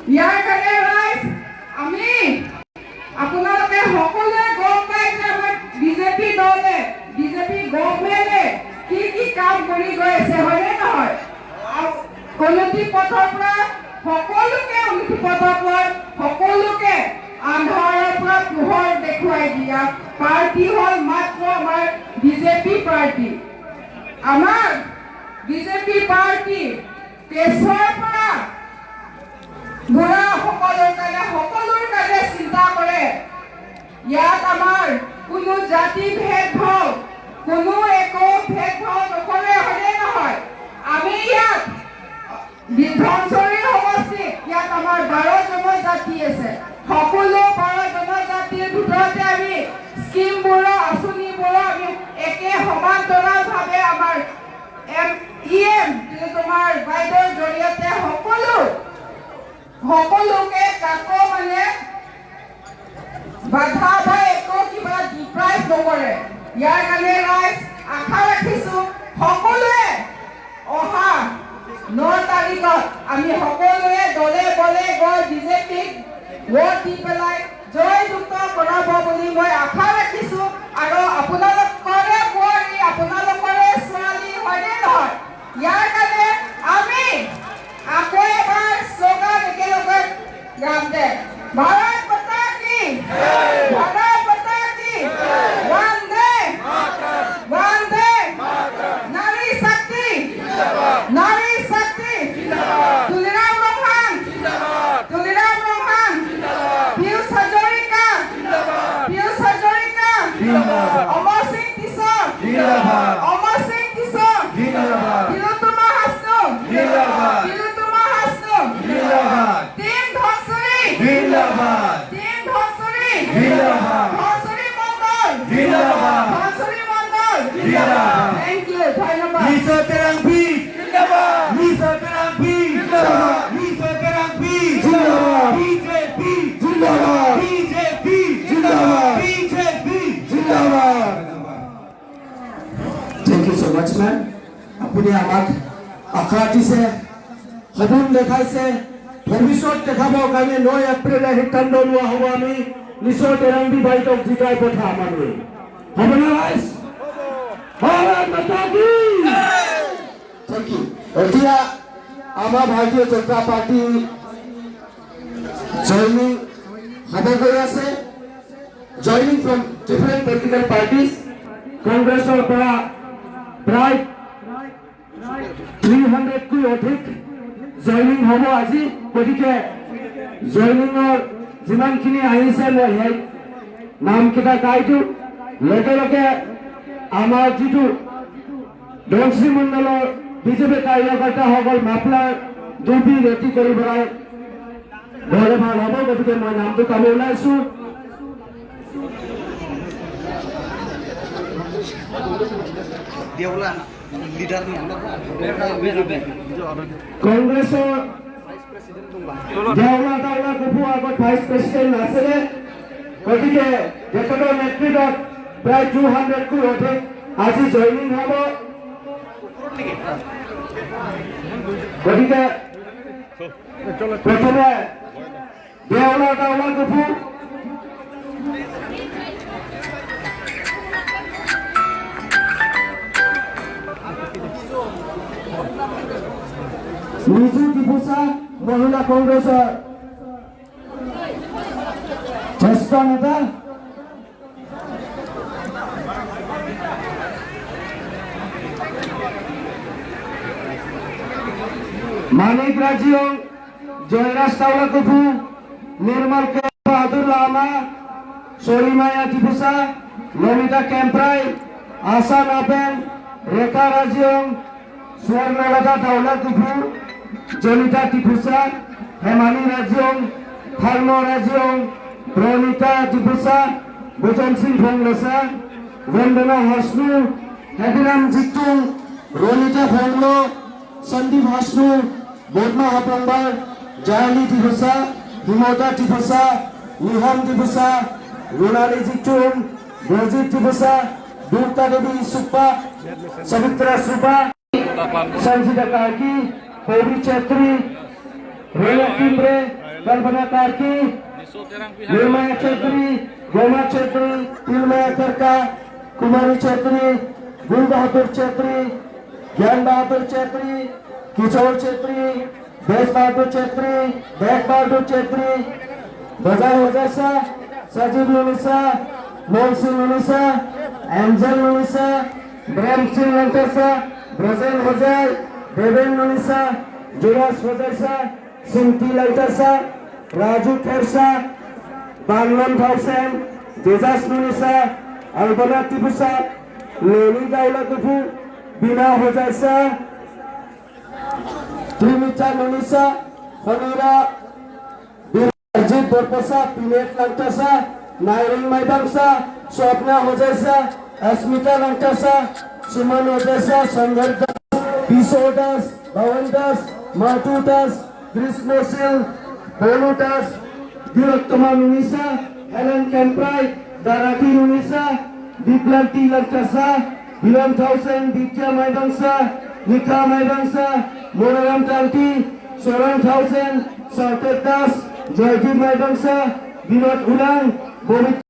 ইয়াৰ কাৰণে ৰাইজ, আমি আপোনালোকে সকলোৱে গম পাই যে আমাৰ বিজেপি দলে, বিজেপি গভমেণ্টে কি কি কাম কৰি গৈ আছে, হয়নে নহয়? আৰু উন্নতি পথৰ পৰা সকলোকে, উন্নতি পথৰ পৰা সকলোকে আন্ধাৰৰ পৰা পোহৰ দেখুৱাই দিয়া পাৰ্টি হ'ল মাত্ৰ আমাৰ বিজেপি পাৰ্টি। আমাৰ বিজেপি পাৰ্টি কেঁচুৱাৰ পৰা বুঢ়া সকলৰ কাৰণে, সকলোৰ কাৰণে চিন্তা কৰে। ইয়াত আমাৰ কোনো জাতি ভেদভাৱ, কোনো একো ভেদভাৱ নকৰে, হয়নে নহয়? আমি ইয়াত ধনশিৰি সমষ্টিত ইয়াত আমাৰ 12 জনজাতি আছে। সকলো 12 জনজাতিৰ ভিতৰতে আমি স্কিমবোৰৰ, আঁচনিবোৰৰ আমি একে সমান্তৰালভাৱে আমাৰ এম ই এম তোমাৰ বাইদেউৰ জৰিয়তে সকলোকে কাকো মানে বাধা বা একো কিবা ডিপ্ৰাইভ নকৰে। ইয়াৰ কাৰণে ৰাইজ, আশা ৰাখিছো সকলোৱে অহা 9 তাৰিখত আমি সকলোৱে দলে বলে গৈ বিজেপিক ভোট দি পেলাই জয়যুক্ত কৰাব বুলি মই আশা ৰাখিছো। আৰু আপোনালোকৰে বোৱাৰী, আপোনালোকৰে ছোৱালী, হয়নে নহয়? ইয়াৰ কাৰণে আমি আকৌ এবাৰ শ্লোগান একেলগে গাম দে। ভাৰত মাতা কি, ভাৰত মাতা কি, বন্দে বন্দে, নাৰী শক্তি, নাৰী শক্তি, Tuliram Ronghang, Tuliram Ronghang, Piyush Hazarika, Piyush Hazarika, Amar Singh Kishore, Amar Singh Kishore, Tilottama Hasnu, Tilottama Hasnu, team Dhansiri, team Dhansiri, Dhansiri Mandal, Dhansiri Mandal. Thank you, ধন্যবাদ। Lisa Terangpi, Lisa Terangpi, Lisa Terangpi, BJP, BJP, BJP. Thank you so much, ma'am. আপুনি আমাক আশা দিছে, সপোন দেখাইছে, ভৱিষ্যত দেখাবৰ কাৰণে 9 এপ্ৰিলে সিদ্ধান্ত লোৱা হ'ব, আমি নিশ্চয় তেৰাংবি বাইদেউক জিকাই পঠাম আমি। হ'বনে ৰাইজ? ভাৰত মাতা কি! Thank you. এতিয়া আমাৰ ভাৰতীয় জনতা পাৰ্টি জইনিং হ'ব গৈ আছে, joining from different political parties. কংগ্ৰেছৰ পৰা প্ৰায় 300তকৈ অধিক জইনিং হ'ব আজি। গতিকে জইনিঙৰ যিমানখিনি আহিছে, মই সেই নামকেইটা গাই দিওঁ। লগে লগে আমাৰ যিটো ধনশ্ৰী মণ্ডলৰ বিজেপি কাৰ্যকৰ্তাসকল মাফলাৰ ডুবি ৰেডি কৰি পেলাই ঘৰে ভাল হ'ব। গতিকে মই নামটো কাম ওলাইছো। কংগ্ৰেছৰ দেওলা দাওলা কুফু আগত ভাইচ প্ৰেচিডেণ্ট আছিলে, গতিকে তেখেতৰ নেতৃত্বত প্ৰায় 200তকৈ অধিক আজি জইনিং হ'ব। গতিকে প্ৰথমে দেওলা দাওলা কুফু, নিজু টিপুচা মহিলা কংগ্ৰেছৰ জ্যেষ্ঠ নেতা, মানিক ৰাজিয়ং, জয়ৰাজ তাওলাকুফু, নিৰ্মল বাহাদুৰ লামা, চৰিমায়া টিপুচা, লমিতা কেম্প্ৰাই, আশা নাপেন, ৰেখা ৰাজিয়ং, স্বৰ্ণলতা দাউলাকুফু, জনিতা টিপুচা, হেমালী ৰাজিয়ং, থাৰ্ম ৰাজিয়ং, প্ৰণীতা টিপুচা, ভোজন সিং ফংলেচা, বন্দনা হাসনু, হেবিৰাম জিতুং, ৰণিতা ফংল, সন্দীপ হাসনু, বদমা হাপংবাৰ, জায়ালী টিপুচা, হিমতা টিপুচা, নিহাম টিপুচা, ৰোণালী জিতুং, ব্ৰজিত টিপুচা, দুৰ্গা দেৱী সুপ্পা, সবিত্ৰা সুপা, সঞ্জিতা কাৰ্কি, কবি চেত্ৰী, ৰেণু কিমৰে, Kalpana Karki, Nirmaya Chhetri, Goma Chhetri, Tilmaya Khadka, Kumari Chhetri, Gul Bahadur Chhetri, Gyan Bahadur Chhetri, Kishore Chhetri, Desh Bahadur Chhetri, Dek Bahadur Chhetri, Bajai Hojaisa, Sajib Nunisa, Mon Singh Nunisa, Angel Nunisa, Brem Singh Langtasa, Brajen Hojai, Deben Nunisa, Juraj Hojaisa, Sinti Langtasa, Raju Khersa, Banglon Thausen, Jesus Nunisa, Albana Tipusa, Leni Gaulakupu, Bina Hojaisa, Trimita Nunisa, Honira Birajit Borposa, Pinet Langtasa, Nairing Maibangsa, Swapna Hojaisa, Asmita Langtasa, Suman Hojaisa, Sangar Das, Kishore Das, Bhawan Das, Matu Das, Krishna Singh, Bonu Das, Birottama Nunisa, Helen Kemprai, Darati Nunisa, Diplanti Langtasa, Bilan Thausen, Vidya Maibangsa, Nikha Maibangsa, Monaram Tanti, Soran Thausen, Sartek Das, Joydeep Maibangsa, Binod Ulang, Bobit